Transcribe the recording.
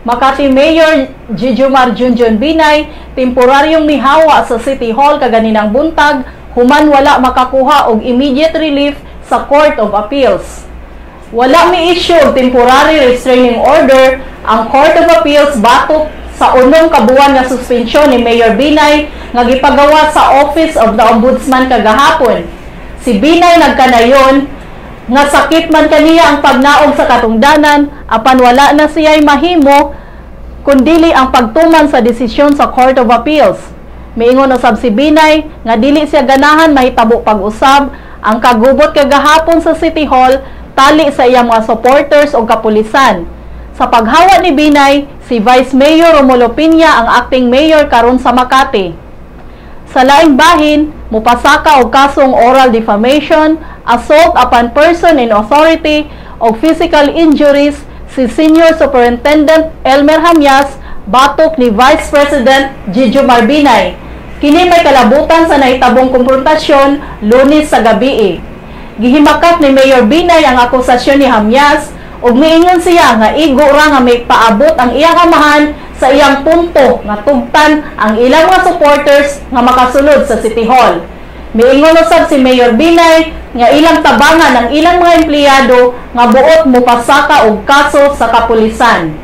Makati Mayor Jejomar Junjun Binay temporaryong mihawa sa City Hall kaganinang buntag human wala makakuha og immediate relief sa Court of Appeals. Wala mi-issue og temporary restraining order ang Court of Appeals batok sa unom ka buwan nga suspensyon ni Mayor Binay nga gipagawa sa Office of the Ombudsman kagahapon. Si Binay nagkanayon nga sakit man kaniya ang pagnaog sa katungdanan, apan wala na siya'y mahimo kundili ang pagtuman sa desisyon sa Court of Appeals. Miingon usab si Binay nga dili siya ganahan mahitabo pag-usab ang kagubot kagahapon sa City Hall tali sa iyang mga supporters o kapulisan. Sa paghawa ni Binay, si Vice Mayor Romulo Piña ang acting mayor karon sa Makati. Sa laing bahin, mupasaka og kasong oral defamation, assault upon person in authority, o physical injuries si Senior Superintendent Elmer Hamyas batok ni Vice President Jejomar Binay. Kini may kalabutan sa nahitabong konfrontasyon Lunes sa gabi. Gihimakak ni Mayor Binay ang akusasyon ni Hamyas ug miingon siya nga igo ra nga may paabot ang iyang amahan sa iyang punto nga tugtan ang ilang mga supporters nga makasulod sa City Hall. Miingon usab si Mayor Binay nga ilang tabangan ang ilang mga empleyado nga buot mopasaka og kaso sa kapulisan.